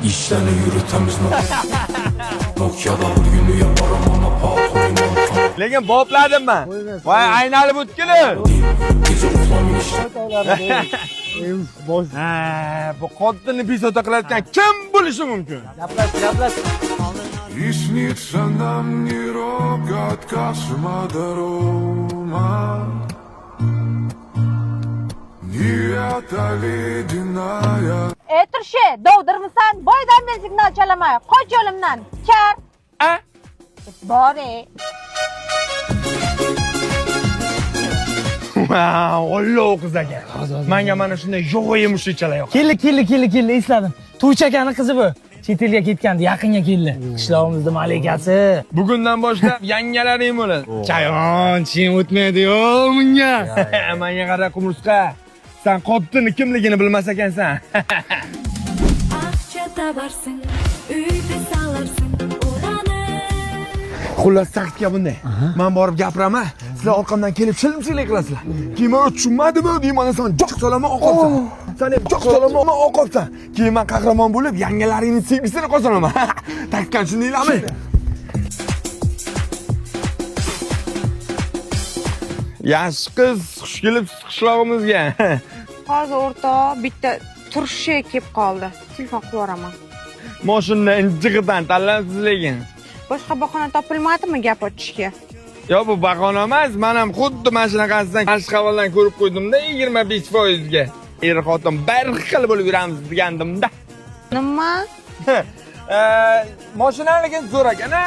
İşlerini yürütemiz Nokia'da bugünü yaparım ama patron Montana. Lekin bopladim man. Voy, aynalib o'tkili. Gece uxlamay işte. Bosh. Ha, bu qotilni pisota qilayotgan kim bo'lishi mumkin? Gaplash, gaplash. И снится нам не рокот космодрома, Не эта ледяная E turshi, dovdirmisan? Boydan beri signal chalamay. Qoch yo'limdan. Kar. A? Bor e. Olloh qiz ekan. Menga mana shunday yovvoyi mushukchalar yoqadi. Keldi, keldi, keldi, keldi, esladim. To'ychi akani qizi bu. Chet elga ketgandi, yaqinga keldi. Qishlog'imizni malikasi. Bugundan boshlab yangalaring bo'ladi. Chayon, chin o'tmaydi-yo bunga. Menga qara qumursqa. Sen qotilni kimligini bilmas ekansan. Ақша табарсың, үйді саларсың, оранып. Xullas taktika bunday. Men borib gapiraman, sizlar orqamdan kelib shilimshilik qilasizlar. Keyin men tushunmadimi deyman, san jo'q solaman oqobsan. San ham jo'q solaman oqobsan. Keyin men qahramon bo'lib yangalaringni sevgisini qozonaman. Taktikani tushundinglarmi? Yaxshi qiz, xush kelibsiz qishlog'imizga. Hozir o'rtoq bitta turshi kelib qoldi. Telefon qilib yuboraman. Moshinni injig'idan tanlabsiz lekin. Boshqa bahona topilmadimi gap ochishga? Yo bu bahona emas, men ham xuddi mana shunaqasidan Qashqavaldan ko'rib qo'ydimda 25%ga. Er xotin bir xil bo'lib yuramiz degandimda. Nima? Mashina lekin zo'r ekan a?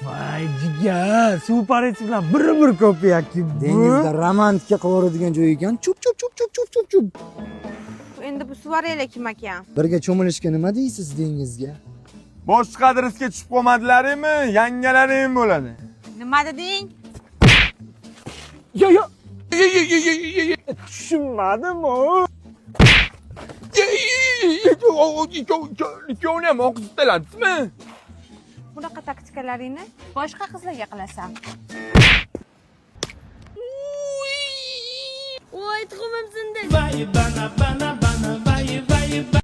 Voy jigar, suv parisi bilan bir-bir kopiya bu. Dengizda romantika qilib yuboradigan joy ekan. Chup chup chup chup chup chup chup. Endi bu Suvarela kim ekan? Birga cho'milishga nima deysiz dengizga? Boshqa adresga tushib qolmadilaringmi? Yangalaring bo'ladi. Nima deding? Yo yo. Tushunmadim u. Ikkovini ham oqizib taladizmi? Bunaqa taktikalaringni boshqa qizlarga qilasan. Ой, tuxumim sindi.